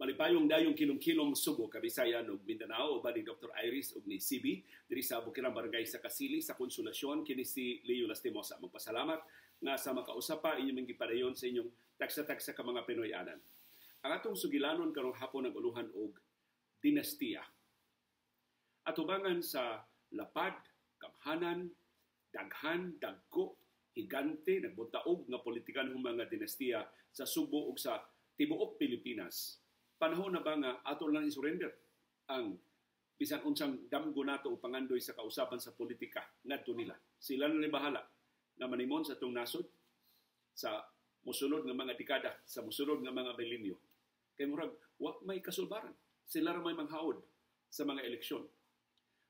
Malipayong dayong kilom-kilom, Subo, Kabisayan ug Mindanao, uban ni Dr. Iris ug ni CB diri sa Bukirang Barangay sa Kasili sa Konsolasyon. Kini si Leo Lastimosa. Magpasalamat nga sa makausap pa inyong gipadayon sa inyong tagsa-tagsa ka mga Pinoy-anan. Ang atong sugilanon karong hapon ang uluhan og dinastiya. Atubangan sa lapad, kamhanan, daghan, dagko, higante, nagbuntaog nga politikanhong mga dinastiya sa Subo ug sa tibuok Pilipinas. Panahon na ba nga ato lang i-surrender ang bisan unsang damgo nato o pangandoy sa kausaban sa politika ngadto nila? Sila na bahala na manimon sa atong nasod sa mosunod nga mga dekada, sa mosunod nga mga milenyo. Kay murag wa may kasulbaran. Sila ra may manghaod sa mga eleksyon.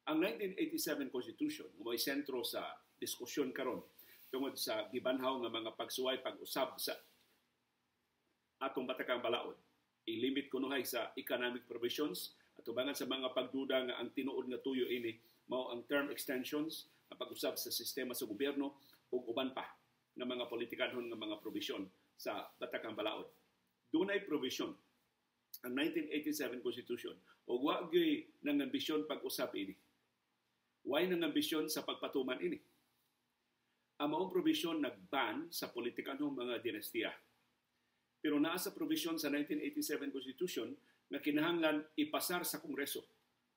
Ang 1987 Constitution, nga may sentro sa diskusyon karon tungod sa gibanhaw nga mga pagsuway, pag-usab sa atong batakang balaod, ilimit kunuhay sa economic provisions atubangan sa mga pagduda nga ang tinuod nga tuyo ini mao ang term extensions, ang pag-usab sa sistema sa gobyerno ug uban pa nga mga politikanhon nga mga provision sa batakang balaod. Dunay provision ang 1987 Constitution ug wa gyud nang ambisyon pag-usab ini. Way nang ambisyon sa pagpatuman ini. Ang maong provision nagban sa politikanhong mga dinastiya. Pero naa sa provision sa 1987 Constitution nga kinahanglan ipasar sa Kongreso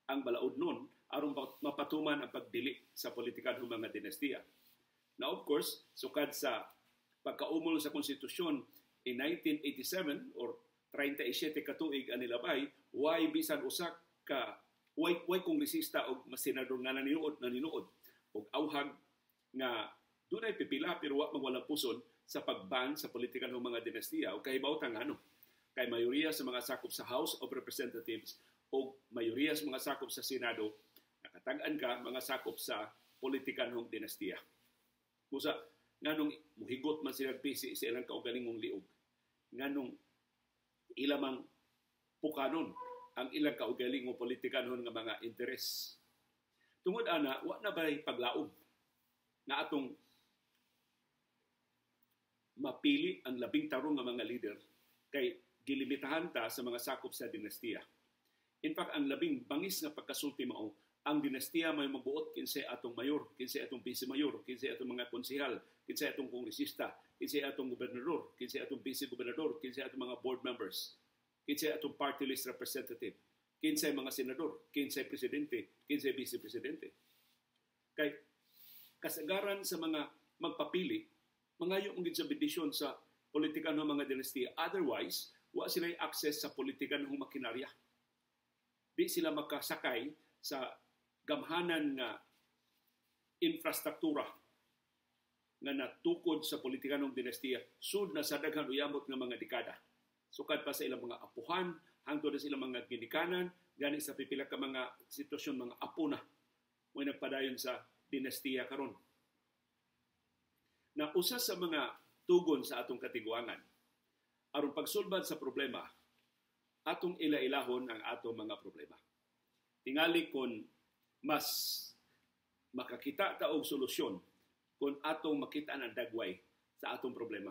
ang balaod nun aron mapatuman ang pagdili sa politikanhong mga dinastiya. Now, of course, sukad sa pagkaumol sa konstitusyon in 1987 or 37 ka tuig ang nilabay, way bisan usa ka way kongresista o senador nga naninuod og auhag nga dunay pipila pero wa magwalang puson sa pagban sa politikanhong mga dinastiya. O kahibaw ta ngano, kay mayoriya sa mga sakop sa House of Representatives o mayoriya sa mga sakop sa Senado, nakatag-an ka mga sakop sa politikanhong dinastiya. Busa nganong muhigot man sila pisi sa ilang kaugalingong liog? Nganong ilamang pukanon ang ilang kaugalingong politikanhon nga mga interes? Tungod ana, wa na bay paglaom nga atong mapili ang labing tarong nga mga leader kay gilimitahan ta sa mga sakop sa dinastiya. In fact, ang labing bangis nga pagkasulti mao ang dinastiya may magbuot kinsay atong mayor, kinsay atong vice mayor, kinsay atong mga konsehal, kinsay atong kongresista, kinsay atong gobernador, kinsay atong vice gobernador, kinsay atong mga board members, kinsay atong party list representative, kinsay mga senador, kinsay presidente, kinsay vice presidente. Kay kasagaran sa mga magpapili, mangayo man sa bendisyon sa politika ng mga dinastiya. Otherwise, wa sila access sa politika ng makinarya. Di sila makasakay sa gamhanan nga infrastruktura nga natukod sa politika ng dinastiya sud na sa daghan uyamot nga mga dekada. Sukad pa sa ilang mga apuhan, hangtod na sa ilang mga ginikanan, gani sa pipila ka mga sitwasyon, mga apo na may nagpadayon sa dinastiya karon. Na usa sa mga tugon sa atong katiguangan aron pagsulbad sa problema, atong ila-ilahon ang atong mga problema. Tingali kon mas makakita ta og solusyon kung atong makita ang dagway sa atong problema.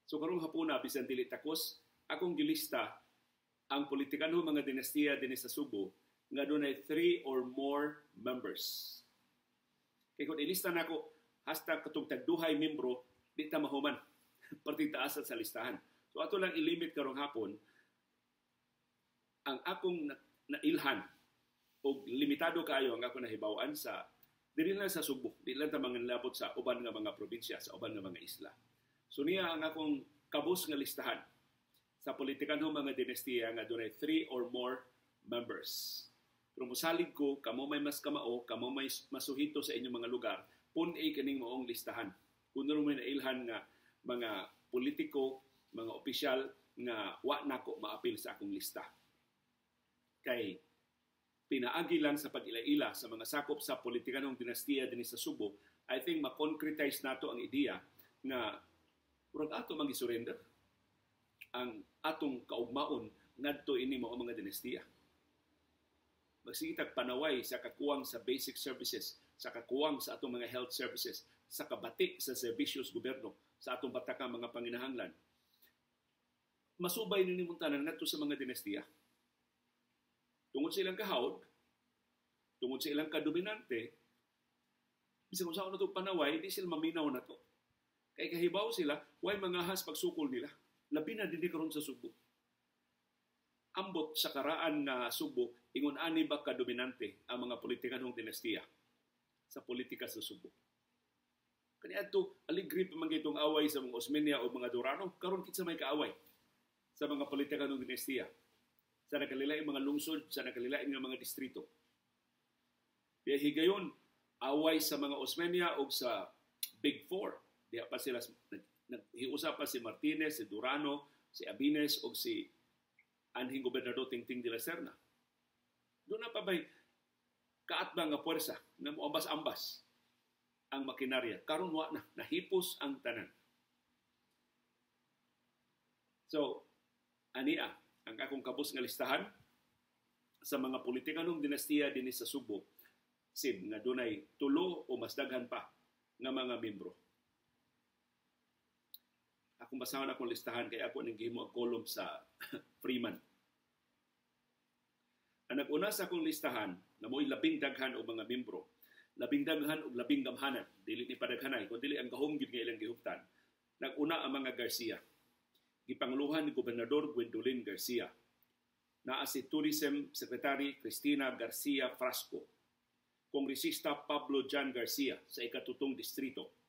So karong hapuna, bisan dili takos, akong gilista ang politikanhong mga dinastiya dinhi sa Subo nga dunay 3 or more members. Kay kung ilista nako hasta katong tagduhay membro, di ta mahuman. Perting taas sa listahan. So ato lang ilimit karong hapon ang akong nailhan og limitado kaayo ang ako nahibaw-an sa diri lang sa Subo, di lang ta manganlabot sa uban nga mga probinsya, sa uban nga mga isla. So niya ang akong kabus nga listahan sa politikanhong mga dinastiya nga dunay 3 or more members. Pero mosalig ko, kamo may mas kamao, kamo may masuhito sa inyong mga lugar, pun-i kining maong listahan. Kung may nailhan nga mga politiko, mga opisyal nga wa nako maapil sa akong lista. Kay pinaagi lang sa pag-ila-ila sa mga sakop sa politikanong dinastiya dinhi sa Subo, I think ma-concretize nato ang ideya nga murag ato mang gisurrender ang atong kaugmaon ngadto ini mao mga dinastiya. Magsige tag panaway sa kakuwang sa basic services, sa kakuwang sa atong mga health services, sa kabati sa serbisyo sa gobyerno, sa atong batakang mga panginahanglan. Masubay ni nimong tanan ngadto sa mga dinastiya. Tungod sa ilang kahawod, tungod sa ilang kadominante, bisan kung saan na ito panaway, di sila maminaw na to. Kay kahibaw sila, way mangahas pagsukol nila. Labi na dinhi karon sa Subo. Ambot sa karaan nga Subo, ingon ani ba kadominante ang mga politikanong dinastiya sa politika sa Subo. Kaniadto, aligri pa man itong away sa mga Osmeña o mga Durano, karon kinsa may kaaway sa mga politikanong dinastiya sa nakalilaing mga lungsod, sa nakalilaing nga mga distrito. Diya higayon, away sa mga Osmeña o sa Big Four. Diha pa sila, naghiusa pa si Martinez, si Durano, si Abines o si anhing Gobernador Tingting de la Serna. Doon na pa ba'y kaatbang nga puwersa nga moambas-ambas ang makinarya? Karon wa na, nahipos ang tanan. So, ania ang akong kabus nga listahan sa mga politikanong dinastiya dinhi sa Subo, sib nga dunay tulo o mas daghan pa nga mga membro. Akong basahon akong listahan kay ako ning gihimo ang column sa Freeman. Ang nag-una sa akong listahan na mo'y labing daghan og mga membro, labing daghan og labing gamhanan, dili ni padaghanay, kun dili ang gahom gyud nga ilang gihuptan. Nag-una ang mga Garcia. Gipanguluhan ni Gobernador Gwendolyn Garcia. Naa si Tourism Secretary Cristina Garcia Frasco, Kongresista Pablo John Garcia sa ikatutong distrito,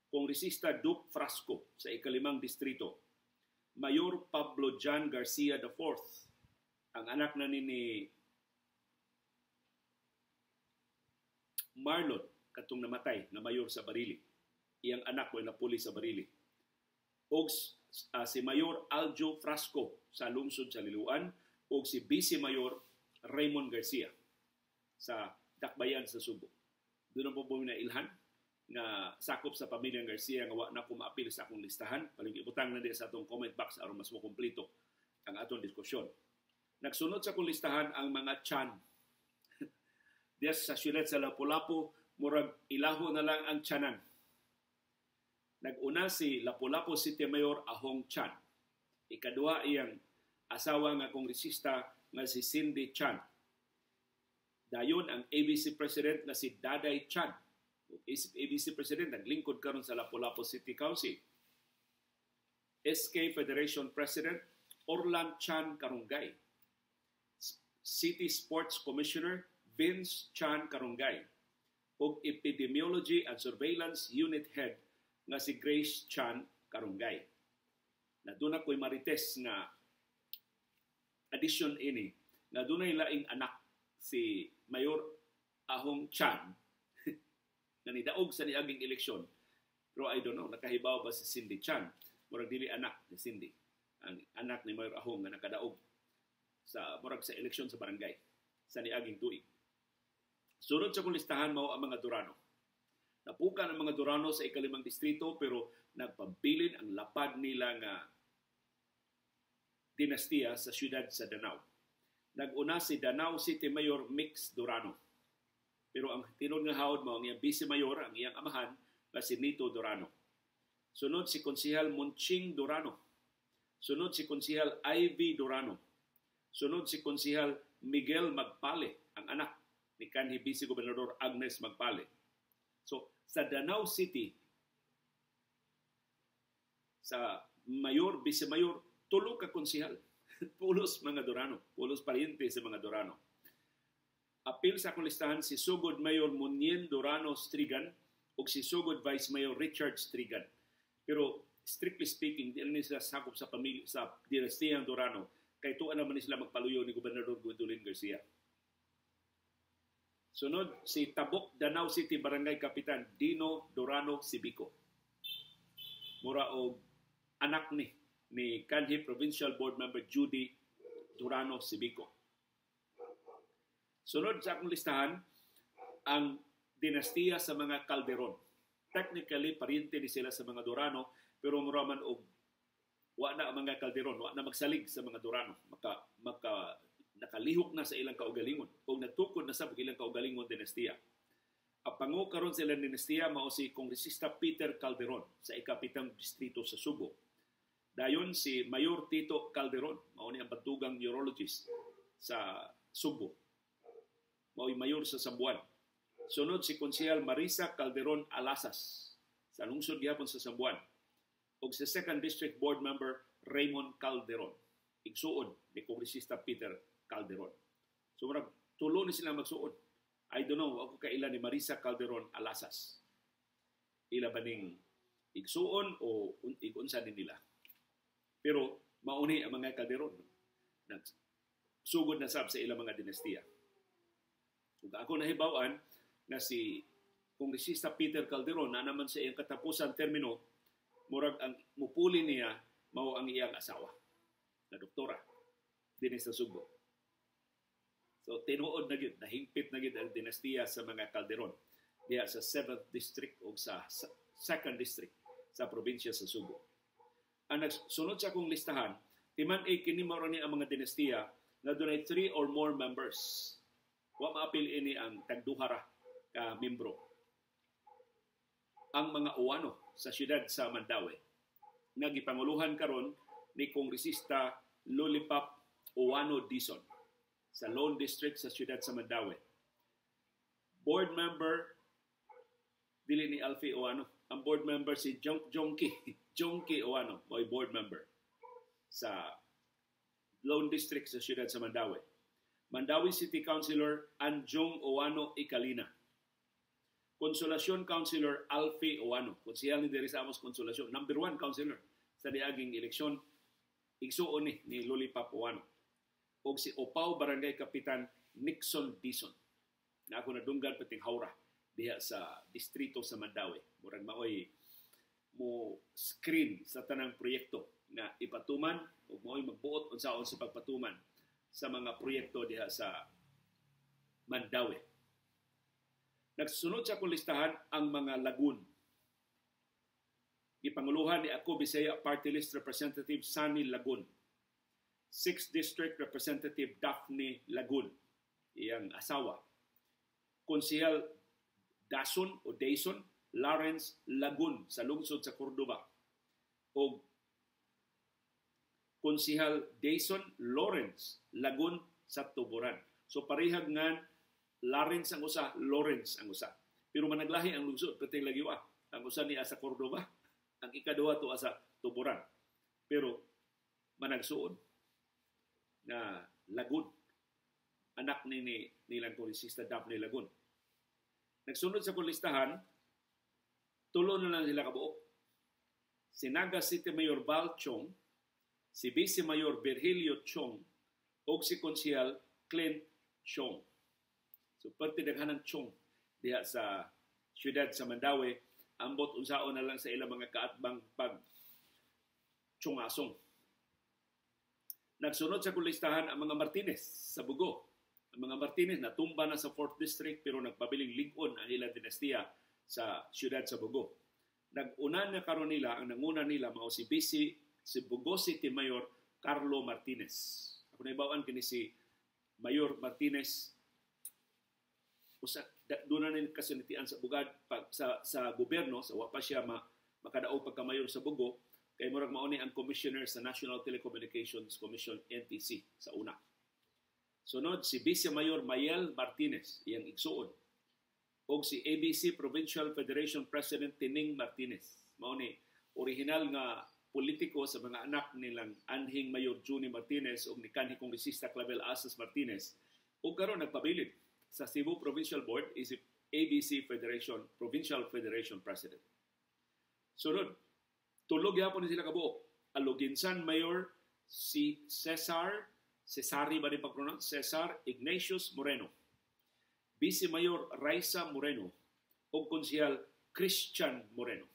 Kongresista Duke Frasco sa ikalimang distrito, Mayor Pablo John Garcia IV, ang anak na ni Marlon katong namatay na mayor sa Barili. Iyang anak ko napuli sa Barili. Og si Mayor Aljo Frasco sa lungsod sa Liloan og si Vice Mayor Raymond Garcia sa Dakbayan sa Subo. Doon ang po na ilhan nga sakop sa pamilyang Garcia nga wa na ko maapil sa akong listahan. Paling ibutang na di sa atong comment box aron mas mo kompleto ang atong diskusyon. Nagsunod sa akong listahan ang mga Chan. Diya sa siyudad sa Lapu-Lapu, murag ilaho na lang ang Chanan. Nag-una si Lapu-Lapu City Mayor Ahong Chan. Ikaduha iyang asawa nga kongresista nga si Cindy Chan. Dayon ang ABC President nga si Daday Chan. ABC President naglingkod karon sa Lapu-Lapu City Council. SK Federation President Orlan Chan Karunggay. City Sports Commissioner Vince Chan Karunggay ug Epidemiology and Surveillance Unit Head nga si Grace Chan Karunggay. Na doon ako'y marites nga addition ini na dunay laing anak si Mayor Ahong Chan na nidaog sa niaging eleksyon. Pero I don't know, nakahibaw ba si Cindy Chan? Murag dili anak ni Cindy. Ang anak ni Mayor Ahong nga nakadaog sa murag sa eleksyon sa barangay sa niaging tuig. Sunod sa kong listahan mao ang mga Durano. Napukan ang mga Durano sa ikalimang distrito pero nagpabilin ang lapad nila nga dinastiya sa siyudad sa Danao. Nag-una si Danao City Mayor Mix Durano. Pero ang tinud nga hawod mao ang iyang Vice Mayor, ang iyang amahan, nga si Nito Durano. Sunod si Konsehal Monching Durano. Sunod si Konsehal Ivy Durano. Sunod si Konsehal Miguel Magpale, ang anak ni kanhi Vice Gobernador Agnes Magpale. So, sa Danao City, sa mayor, vice mayor, tulo ka konsehal. Pulos mga Durano, pulos pariente sa mga Durano. Apil sa akong listahan si Sugod Mayor Munien Durano Strigan ug si Sugod Vice Mayor Richard Strigan. Pero strictly speaking, di na sila sakop sa pamilya sa dinastiyang Durano kay tuan naman sila magpaluyo ni Gobernador Gwendolyn Garcia. Sunod si Tabuk Danao City Barangay Kapitan Dino Durano Sibico. Mura og anak ni kanhi Provincial Board Member Judy Durano Sibico. Sunod sa akong listahan ang dinastiya sa mga Calderon. Technically pariente ni sila sa mga Durano pero mura man og wa na ang mga Calderon, wa na magsalig sa mga Durano, maka maka nakalihok na sa ilang kaugalingon o nagtukod na sa ilang kaugalingon dinastiya. Ang pangu karon sa ilang dinastiya mao si Kongresista Peter Calderon sa ikapitang distrito sa Subo. Dayon si Mayor Tito Calderon, mao ni ang bantugang neurologist sa Sugbo. Mao'y mayor sa Samboan. Sunod si Konsehal Marisa Calderon Alasas sa lungsod gihapon sa Samboan. Ug si 2nd District Board Member Raymond Calderon, igsuon ni Kongresista Peter Calderon. So murag tulo ni sila magsuon. I don't know, ako kaila ni Marisa Calderon Alasas. Ila ba ning igsuon o igunsa ni nila? Pero mauni ang mga Calderon. Nagsugod na sab sa ilang mga dinastiya. Ug ako nahibaw-an na si Kongresista Peter Calderon na naman sa iyang katapusan termino, murag ang mupuli niya mao ang iyang asawa na doktora dinhi sa Sugbo. So tinuod na gyud, nahingpit na gyud ang dinastiya sa mga Calderon diha sa 7th District o sa 2nd District sa probinsya sa Sugbo. Ang nagsunod sa akong listahan, timan-ay kini mao ni ang mga dinastiya na dunay 3 or more members. Wa maapil ini ang tagduha ra ka membro. Ang mga Ouano sa siyudad sa Mandaue nga gipanguluhan karon ni Kongresista Lollipop Ouano Dizon sa Lone District sa siyudad sa Mandaue. Board member dili ni Alfie Ouano. Ang board member si Jonky Jonky Ouano, mo'y board member sa Lone District sa siyudad sa Mandaue. Mandaue City Councilor Anjong Ouano Icalina. Consolacion Councilor Alfie Ouano. Konsehal ni diri sa Amos Consolacion. Number 1 councilor sa niaging eleksyon. Igsuon ni Lollipop Ouano. Og si Opao Barangay Kapitan Nixon Dizon. Na ako nadunggan pating hawra diha sa distrito sa Mandaue. Murag maoy mo screen sa tanang proyekto na ipatuman o maoy magbuot unsaon sa pagpatuman sa mga proyekto diha sa Mandaue. Nagsunod sa akong listahan ang mga Lagun. Gipanguluhan ni Ako Bisaya Party List Representative Sunny Lagun. 6th District Representative Daphne Lagun, iyang asawa. Konsehal Dason o Dayson Lawrence Lagun sa lungsod sa Cordova. O Konsehal Dayson Lawrence Lagun sa Tuburan. So parehag nga Lawrence ang usa, Lawrence ang usa. Pero managlahi ang lungsod, perting lagiwa. Ang usa niya sa Cordova, ang ikaduha to sa Tuburan. Pero managsuon na Lagun, anak ni nilang kongresista Daphne Lagun. Nagsunod sa listahan, tulo na lang sila kabuok. Si Naga City Mayor Val Chong, si Vice Mayor Virgilio Chong, o si Konsehal Clint Chong. So, parte daghanang Chong diha sa siyudad sa Mandaue, ambot unsaon na lang sa ilang mga kaatbang pag chungasong. Nagsunod sa kulistahan ang mga Martinez sa Bugo. Ang mga Martinez natumba na sa 4th District pero nagpabiling lig-on ang ilang dinastiya sa siyudad sa Bugo. Nag-una na karon nila, ang nanguna nila mao si BC, si Bugo City Mayor Carlo Martinez. Ako naibawaan kini si Mayor Martinez. Usa doon na rin kasunitian sa bugad pag, sa gobyerno, sa wa pa siya makadaog pagka-mayor sa Bugo, kay murag mao ni ang commissioner sa National Telecommunications Commission NTC sa una. Sunod si Vice Mayor Mayel Martinez, iyang igsuon. Og si ABC Provincial Federation President Tining Martinez. Mao ni original nga politiko sa mga anak nilang anhing Mayor Juni Martinez og ni kanhi kongresista Clavel Asas Martinez. Og karon nagpabilin sa Cebu Provincial Board isip ABC Federation Provincial Federation President. Sunod, tulog gyapon ni sila kabuok. Aloguinsan Mayor si Cesar, Cesari ba ni pag-pronounce? Cesar Ignatius Moreno. Vice Mayor Raisa Moreno o Konsehal Christian Moreno.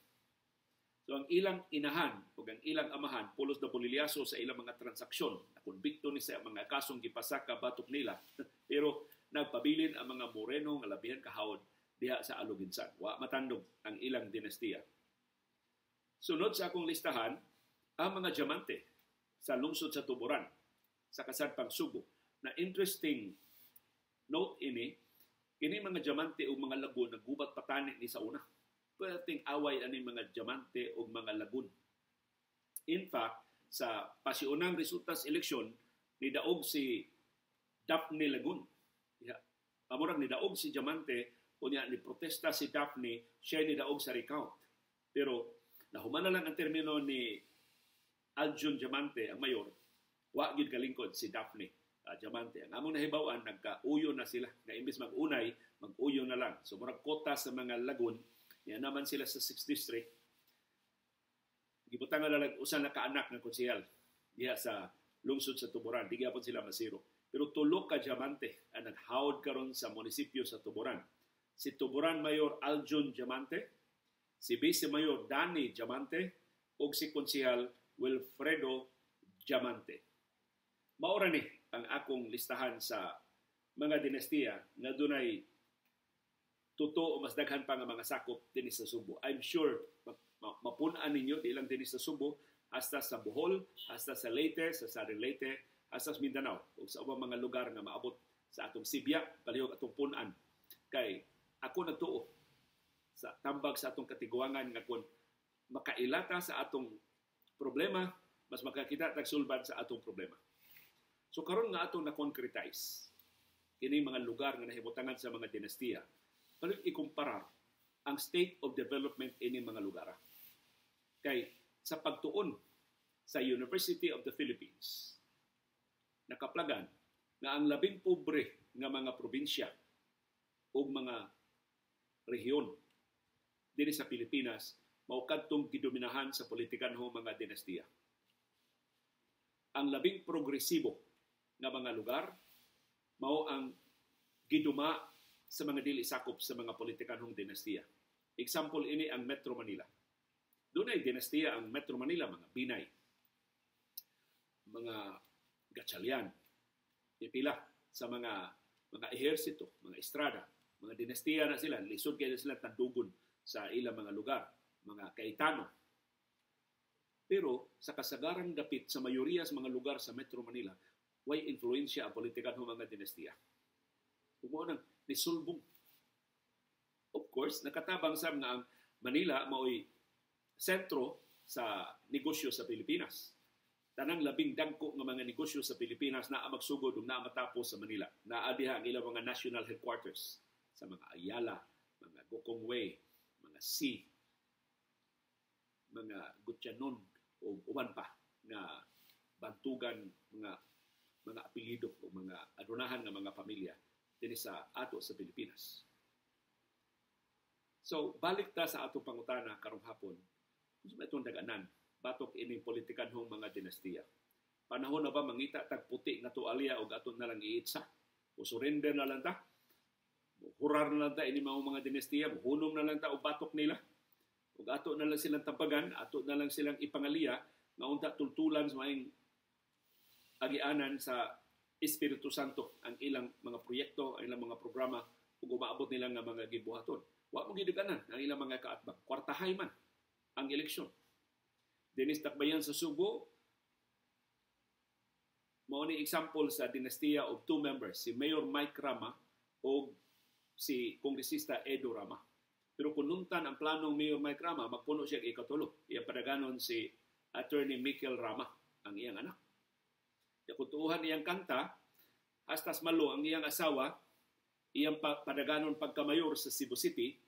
So ang ilang inahan o ang ilang amahan pulos na bolilyaso sa ilang mga transaksyon. Nakonbikto ni sa mga kasong gipasaka batok nila. Pero nagpabilin ang mga Moreno nga labihan kahawod diha sa Aloguinsan. Wa matandog ang ilang dinastiya. Sunod sa akong listahan, ang mga diamante sa lungsod sa Tuburan, sa kasadpang Subo. Na interesting note ini, kini mga diamante o mga lagun naggubat patani ni sa una. Perting away ani mga diamante o mga lagun. In fact, Sa pasiunang resulta sa eleksyon, nidaog si Daphne Lagun. Ya, pamurag nidaog si Diamante, unya ni protesta si Daphne, siya nidaog sa recount. Pero nahuman na lang ang termino ni Aljun Diamante, ang mayor, wa gyud kalingkod si Daphne Diamante. Ang among nahibaw-an, nagkauyo na sila. Nga imbes mag-unay, mag-uyo na lang. So murag kota sa mga lagun, niya naman sila sa 6th District, gibutangan na lang usa na kaanak ng konsehal diha sa lungsod sa Tuburan. Di gyapon sila masiro. Pero tulo ka Diamante ang naghawod karon sa munisipyo sa Tuburan. Si Tuburan Mayor Aljun Diamante, si Vice Mayor Danny Diamante, ug si Konsehal Wilfredo Diamante. Maura ni ang akong listahan sa mga dinastiya nga dunay totoo o mas daghan pa nga mga sakop dinhi sa Subo. I'm sure mapun-an ninyo di lang dinhi sa Subo, hasta sa Bohol, hasta sa Leyte, sa Southern Leyte, hasta sa Mindanao ug sa ubang mga lugar nga maabot sa atong Sibya, palihog atong pun-an. Kay ako nagtuo sa tambag sa atong katiguangan nga kung makailata sa atong problema, mas makakita tag sulbad sa atong problema. So karon nga atong na-concretize kini mga lugar nga nahimutangan sa mga dinastiya, palihog ikumparar ang state of development ini mga lugar. Kay sa pagtuon sa University of the Philippines, nakaplagan nga ang labing pobre nga mga probinsya o mga rehiyon dinhi sa Pilipinas mao kadtong gidominahan sa politikanhong mga dinastiya. Ang labing progresibo nga mga lugar mao ang giduma sa mga dili sakop sa mga politikanhong dinastiya. Example ini ang Metro Manila. Dunay dinastiya ang Metro Manila, mga Binay, mga Gatchalian, pipila sa mga ehersito, mga Estrada, mga dinastiya na sila, lisod kaya sila tandugon sa ilang mga lugar, mga Cayetano. Pero sa kasagarang dapit sa mayoriya sa mga lugar sa Metro Manila, way influensya ang politikanhong mga dinastiya. Ug mao nang nisulbong. Of course, nakatabang sab nga ang Manila maoy sentro sa negosyo sa Pilipinas. Tanang labing dagko nga mga negosyo sa Pilipinas naa magsugod ug naa matapos sa Manila. Naa diha ang ilang mga national headquarters sa mga Ayala, mga Gokongwei, mga C, mga Gutyanon o uban pa nga bantugan mga apelyido o mga adunahan nga mga pamilya dinhi sa ato sa Pilipinas. So, balik ta sa atong pangutana karong hapon. Unsa ba itong daganan batok ining politikanhong mga dinastiya? Panahon na ba mangita tag puti nga tuwalya og aton na lang iitsa? O surrender na lang ta? Hurar na lang ta ini mga dinastiya? Hunong na lang ta og batok nila? Ug ato na lang silang tabagan, ato na lang silang ipangaliya nga unta tultulan sa maayong agianan sa Espiritu Santo ang ilang mga proyekto, ang ilang mga programa ug umaabot nila nga mga gibuhaton. Wa mo giduganan ang ilang mga kaatbang. Kwartahay man ang eleksyon. Dinis Dakbayan sa Subo, mao ni example sa dinastiya of two members, si Mayor Mike Rama o si Kongresista Edo Rama. Pero kung nuntan ang planong Mayor Mike Rama, magpuno siya ikatulo. Iya padaganon si Attorney Michael Rama, ang iyang anak. Ya kung tuuhan iyang kanta, hastas malo ang iyang asawa, iyang padaganon pagkamayor sa Cebu City,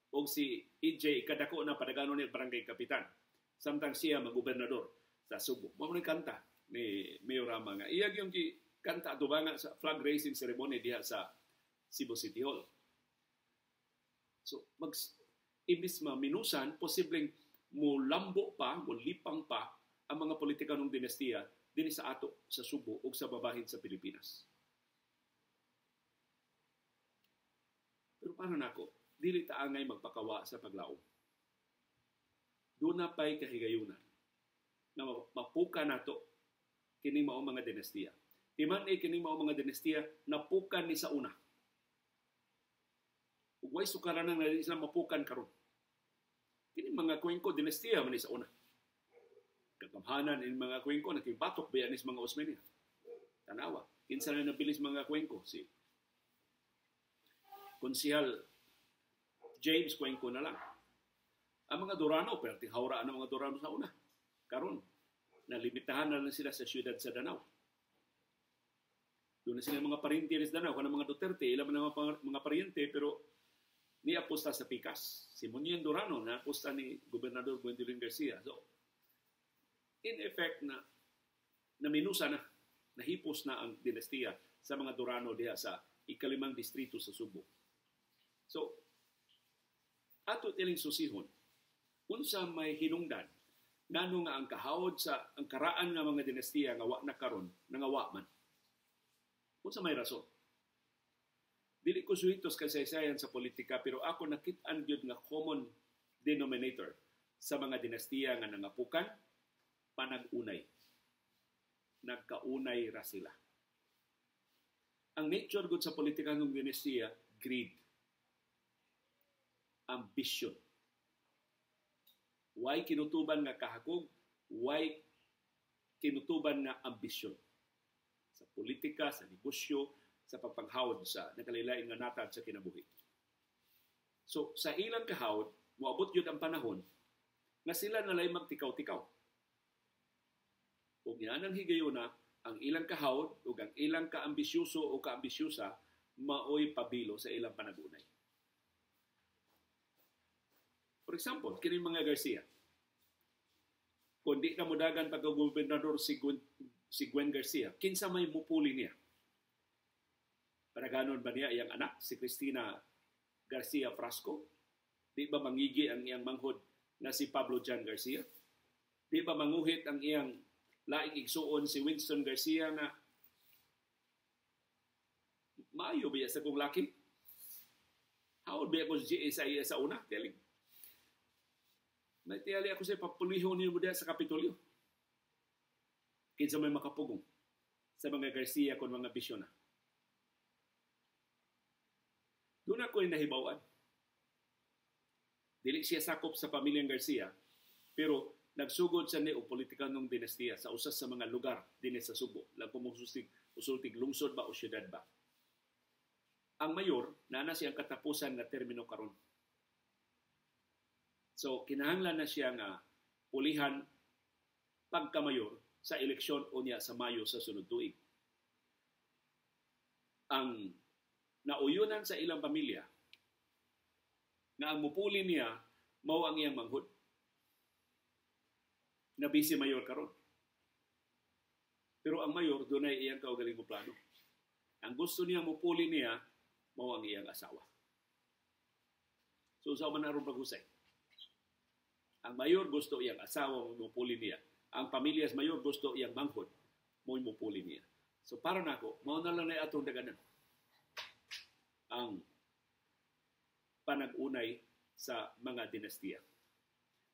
o si EJ kadako na padaganon ni barangay kapitan. Samtang siya magubernador sa Subo. Mao ni kanta ni Mayor Rama nga iya gyud gi kanta adobanga sa flag raising ceremony diha sa Cebu City Hall. So mag imbis maminusan, posibleng mulambo pa, mulipang pa ang mga politikanong dinastiya dinhi sa ato sa Subo ug sa babahin sa Pilipinas. Pero para nako, dili ta angay magpakawa sa paglaom. Doon na pa'y kahigayunan na mapuka nato kining mao mga dinastiya. Timan ay kining mao mga dinastiya napukan ni sa una. Ug way sukaranan na sila mapukan karon. Kini mga Cuenco dinastiya man ni sa una. Kagamhanan in mga Cuenco nakibatok ba ni mga Osmeña. Tanawa, kinsa na nabilis mga Cuenco si Konsehal James Cuenco na lang. Ang mga Durano, perting hawraan ang mga Durano sa una. Karon, Nalimitahan na lang sila sa siyudad sa Danao. Doon na sila mga paryente sa Danao, kanang mga Duterte, ilang mga paryente, pero niapusta sa pikas. Si Munyen Durano, naapusta ni Gobernador Gwendolyn Garcia. So, in effect, na naminusa na, nahipos na ang dinastiya sa mga Durano diha sa ikalimang distrito sa Subo. So, ato tiling susihon, unsa may hinungdan ngano nga ang kahawod sa ang karaan nga mga dinastiya nga wa na karon nangawa man? Unsa may rason? Dili ko suhitos kasaysayan sa politika, pero ako nakit-an gyud nga common denominator sa mga dinastiya nga nangapukan, panag-unay. Nagkaunay ra sila. Ang nature gud sa politika ng dinastiya, greed, ambition. Why kinutuban nga kahakog? Why kinutuban nga ambisyon? Sa politika, sa negosyo, sa pagpanghawod sa nakalilain nga natad sa kinabuhi. So, sa ilang kahawod, moabot yun ang panahon nga sila nalay magtikaw-tikaw. Ug yan ang higayuna, ang ilang kahawod ug ang ilang kaambisyoso o kaambisyosa maoy pabilo sa ilang panagunay. For example, kini mga Garcia. Kung di na mudagan pagka-gobernador si Gwen Garcia, kinsa may mupuli niya? Paraganon ba niya iyang anak, si Cristina Garcia Frasco? Di ba mangigi ang iyang manghod na si Pablo John Garcia? Di ba manguhit ang iyang laing igsuon si Winston Garcia nga maayo biya sa kong laki? How biya ko GA sa iya sa una? Tiyalig. May tiyali ako sa papulihon niyo mo sa Kapitolyo. Kinsa may makapugong sa mga Garcia kon mga bisyon na. Doon ako yung nahibawan. Dili siya sakop sa pamilyang Garcia, pero nagsugod sa ni o politika ng dinastiya sa usas sa mga lugar dinhi sa Subo. Lang kung usultig lungsod ba o syudad ba. Ang mayor, naa na siyang katapusan na termino karon. So, kinahanglan na siya nga pulihan pagkamayor sa eleksyon unya sa Mayo sa sunod tuig. Ang nauyunan sa ilang pamilya na ang mupuli niya mao ang iyang manghud na vice mayor karon. Pero ang mayor dunay iyang kaugalingong plano. Ang gusto niya mupuli niya mao ang iyang asawa. So sa man aron paghusay. Ang mayor gusto iyang asawa mupuli niya. Ang pamilya sa mayor gusto iyang manghud mo mupuli niya. So para nako, mao na lang na atong daganan ang panag-unay sa mga dinastiya.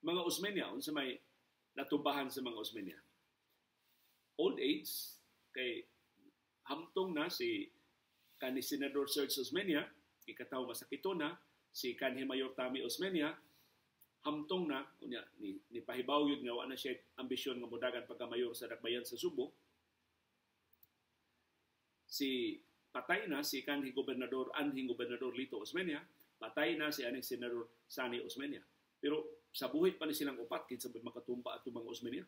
Mga Osmeña, unsa may natumbahan sa mga Osmeña? Old age, kay hamtong na si kanhi Senador Serge Osmeña, ikataw masakito na, si kanhi Mayor Tami Osmeña, hamtong na, unya, ni pahibaw yun nga wa na siya ambisyon nga modagan pagka-mayor sa Dakbayan sa Subo. Si patay na si kanhi gobernador, anhing gobernador Lito Osmeña, patay na si aning Senador Sani Osmeña. Pero sa buhi pa ni silang upat, kinsa may makatumba ato mga Osmeña.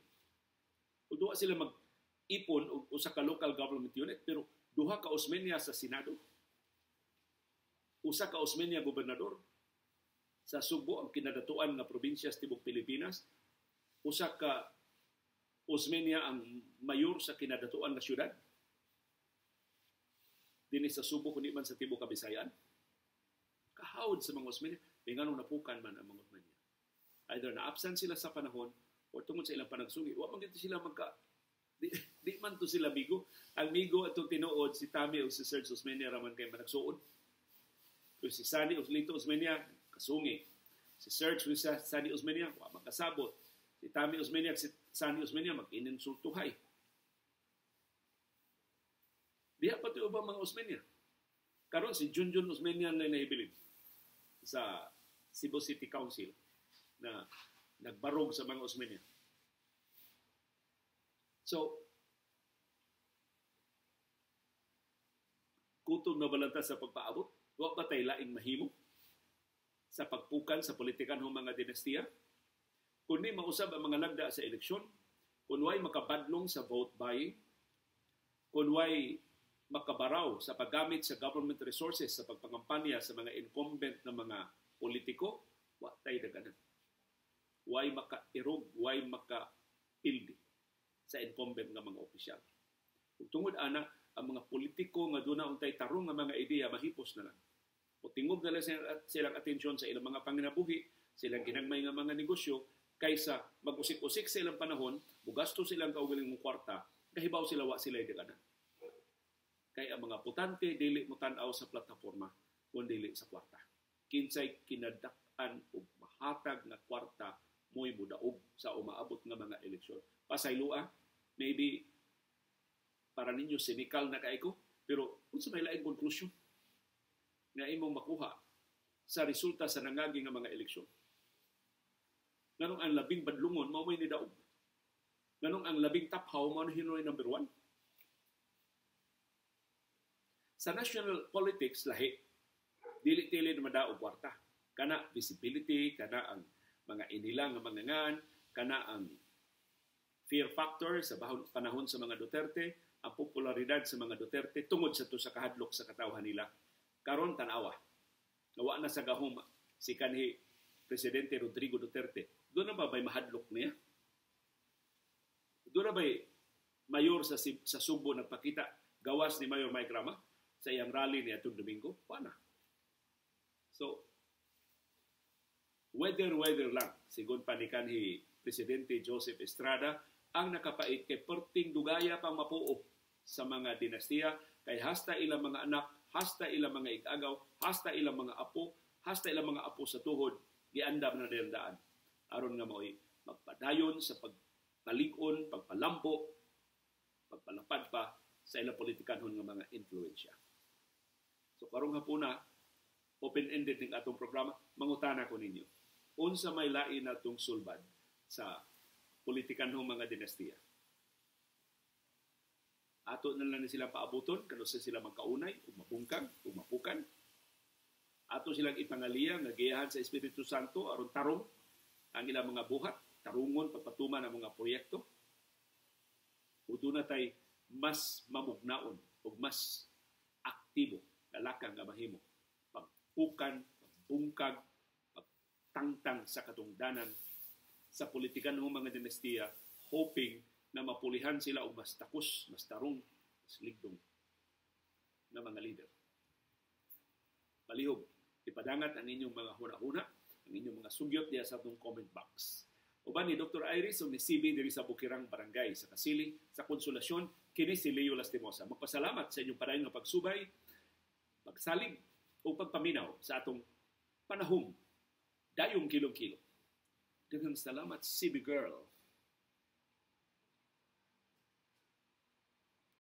O duha sila mag-ipon og usa ka local government unit, pero duha ka Osmeña sa Senado, usa ka Osmeña gobernador sa Subo, ang kinadatuan nga probinsya sa tibok Pilipinas, usa ka Osmeña ang mayor sa kinadatuan nga syudad dinhi sa Subo kundi man sa tibok Kabisayan. Kahawod sa mga Osmeña, may nganong napukan man ang mga Osmeña. Either na-absent sila sa panahon o tungod sa ilang panagsungi. Wa man gito sila magka di man to sila migo. Ang migo atong tinuod si Tami o si Serge Osmeña raman kay managsuod. Pero si Sani o Lito Osmeña kasungi. Si Serge o si Sani Osmeña wa makasabot. Si Tami Osmeña si Sani Osmeña mag-ininsultuhay. Diha pa to ubang mga Osmeña. Karon si Junjun Osmeña na nahibilin sa Cebu City Council na nagbarog sa mga Osmeña. So, kutob na balanta sa pagpaabot? Wa ba tay laing mahimo sa pagpukan sa politikan ng mga dinastiya? Kundi mausab ang mga lagda sa eleksyon, Kung way makabadlong sa vote buying, kung way makabaraw sa paggamit sa government resources sa pagpangampanya sa mga incumbent na mga politiko, wa tay daganan. Way makairog, way makapildi sa incumbent nga mga opisyal. Ug tungod ana, ang mga politiko nga duna untay tarong nga mga ideya mahipos na lang. O tingob na lang silang atensyon sa ilang mga panginabuhi, silang ginagmay nga mga negosyo, kaysa mag-usik-usik sa ilang panahon, mugasto silang kaugalingong kwarta, kahibaw sila wa sila daganan. Kay ang mga botante dili mo tan-aw sa plataporma kun dili sa kwarta. Kinsay kinadak-an og mahatag nga kwarta mo'y mudaog sa umaabot nga mga eleksyon. Pasayloa, maybe para ninyo cynical na kay ko, pero unsa may laing konklusyon nga imong makuha sa resulta sa nangagi nga mga eleksyon? Nganong ang labing badlungon mao may nidaog? Nganong ang labing taphaw mao na number 1? Sa national politics, lahi. Dili-dili na madaog kwarta. Kana visibility, kana ang mga inilang nga mga ngan, kana ang fear factor sa panahon sa mga Duterte, ang popularidad sa mga Duterte tungod sa to sa kahadlok sa katawhan nila. Karon tan-awa. Nawa na sa gahom si kanhi Presidente Rodrigo Duterte. Doon na ba ba'y mahadlok niya? Doon na ba'y mayor sa Sugbo nagpakita gawas ni Mayor Mike Rama sa iyang rally niya itong Domingo? Wala. So, weather lang, sigon pa ni kanhi Presidente Joseph Estrada, ang nakapait kay perting dugaya pang mapuo sa mga dinastiya, kay hasta ilang mga anak, hasta ilang mga ikagaw, hasta ilang mga apo, hasta ilang mga apo sa tuhod, giandam na daan. Aron nga mao'y magpadayon sa pagpalig-on, pagpalampo, pagpalapad pa sa ilang politikanhon nga mga influensya. So karong hapuna, open-ended ning atong programa, mangutana ko ninyo. Unsa may lain natong sulbad sa politikanhong mga dinastiya? Ato na lang ni sila paabuton, kano sa sila magkaunay, ug mabungkag, ug mapukan. Ato silang ipangaliya nga giyahan sa Espiritu Santo aron tarong ang ilang mga buhat, tarungon pagpatuman ang mga proyekto. O doon na tay mas mamugnaon o mas aktibo lalakang nga mahimo pagpukan, pagbungkag, pagtangtang sa katungdanan sa politikan ng mga dinastiya, hoping na mapulihan sila og mas takos, mas tarong, mas ligdong na mga leader. Palihog, ipadangat ang inyong mga huna-huna, ang inyong mga sugyot diya sa atong comment box. Uban ni Dr. Iris o ni CB diri sa Bukirang Barangay sa Kasili, sa Konsolasyon, kini si Leo Lastimosa. Magpasalamat sa inyong padayon nga pagsubay, pagsalig o pagpaminaw sa atong panahong dayong kilong-kilo. Daghang salamat, CB Girl.